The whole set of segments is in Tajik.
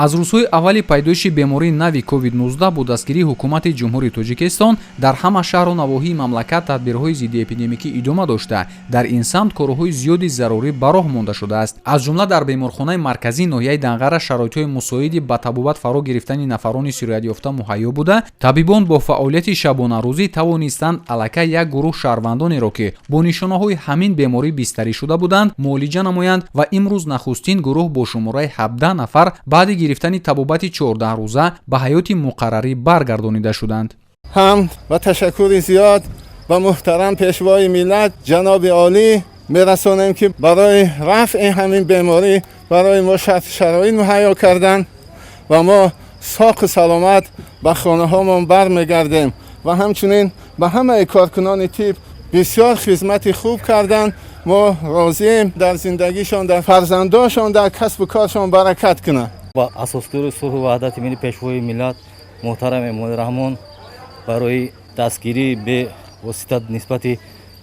Аз рӯзҳои аввали пайдоиши бемории нави COVID-19 бо дастгирии Ҳукумати Ҷумҳурии Тоҷикистон дар ҳама шаҳру навоҳии мамлакат тадбирҳои зиддиэпидемикӣ идома дошта, дар ин самт корҳои зиёди зарурӣ ба роҳ монда шудааст. Аз ҷумла дар беморхонаи марказии ноҳияи Данғара шароитҳои мусоиди ба табобат фаро гирифтани нафарони сироятёфта муҳайё буда, табибон бо фаъолияти шабонарӯзӣ тавонистанд аллакай як гурӯҳ шаҳрвандонеро, ки бо нишонаҳои ҳамин беморӣ бистарӣ шуда буданд, муолиҷа намоянд ва имрӯз нахустин гурӯҳ бо шумораи 17 нафар баъди гирифтани табобати 14 рӯза ба ҳаёти муқаррарӣ баргардонида шуданд. Ҳамд ва ташаккури зиёд ба муҳтарам Пешвои миллат, ҷаноби олӣ мерасонем, ки барои рафъи ҳамин беморӣ барои мо шарт шароит муҳайё карданд ва мо соқу саломат ба хонаҳомон бармегардем. Ва ҳамчунин ба ҳамаи коркунони тиб бисёр хизмати хуб карданд, мо розием. Дар зиндагишон, дар фарзандошон, дар касбу коршон баракат кунанд. Ба асосгузори сулҳу ваҳдати миллӣ, Пешвои миллат муҳтарам Эмомалӣ Раҳмон барои дастгирии бевосита нисбати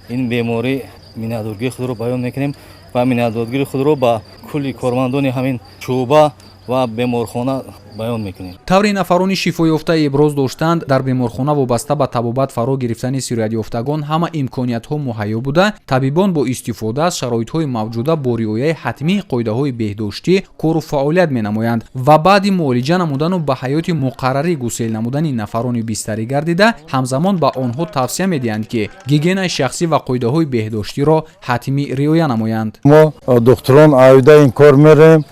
ин беморӣ миннатдоргии худро баён мекунем ва миннатдоргии худро ба кулли кормандони ҳамин шӯъба ва беморхона баён мекунем. Тавре нафарони шифоёфта иброз доштанд, дар беморхона вобаста ба табобат фаро гирифтани сироятёфтагон ҳама имкониятҳо муҳайё буда, табибон бо истифода аз шароитҳои мавҷуда бо риояи ҳатмии қоидаҳои беҳдоштӣ кору фаъолият менамоянд ва баъди муолиҷа намудану ба ҳаёти муқаррарӣ гусел намудани нафарони бистарӣ гардида, ҳамзамон ба онҳо тавсия медиҳанд, ки гигиенаи шахсӣ ва қоидаҳои беҳдоштиро ҳатмӣ риоя намоянд. Мо духтурон оида ин кор мерем.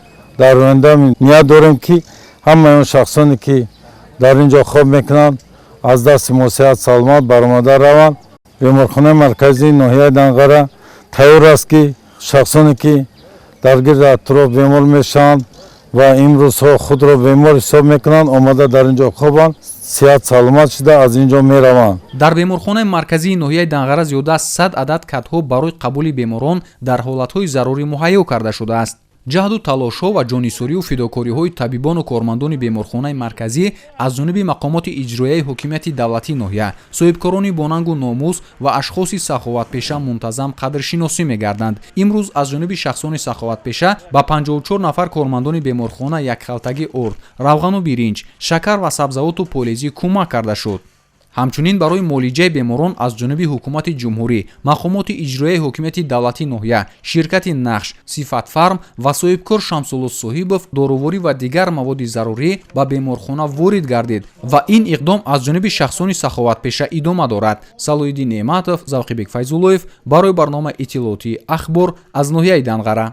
Дар оянда ният дорем, ки ҳамаи он шахсоне, ки дар ин ҷо хоб мекунанд, аз дасти мо сеҳат саломат баромада раванд. Беморхонаи марказии ноҳияи Данғара тайёр аст, ки шахсоне, ки дар гирди атроф бемор мешаванд ва имрӯзҳо худро бемор ҳисоб мекунанд, омада дар ин ҷо хобанд, сеҳат саломат шуда аз ин ҷо мераванд. Дар беморхонаи марказии ноҳияи Данғара зиёда аз 100 адад катҳо барои қабули беморон дар ҳолатҳои зарурӣ муҳайё карда шудааст. Ҷаҳду талошҳо ва ҷонисорию фидокориҳои табибону кормандони беморхонаи марказӣ аз ҷониби мақомоти иҷроияи ҳокимияти давлатии ноҳия, соҳибкорони бонангу номус ва ашхоси саховатпеша мунтазам қадршиносӣ мегарданд. Имрӯз аз ҷониби шахсони саховатпеша ба 54 нафар кормандони беморхона якхалтагӣ орд, равғану биринҷ, шакар ва сабзавоту полезӣ кӯмак карда шуд. Ҳамчунин барои муолиҷаи беморон аз ҷониби Ҳукумати Ҷумҳурӣ, мақомоти иҷроияи ҳокимияти давлатии ноҳия, ширкати «Нақш», «Сифатфарм» ва соҳибкор Шамсулло Соҳибов доруворӣ ва дигар маводи зарурӣ ба беморхона ворид гардид ва ин иқдом аз ҷониби шахсони саховатпеша идома дорад. Салоҳиддин Неъматов, Завқибек Файзуллоев барои барномаи иттилоотии «Ахбор» аз ноҳияи Данғара.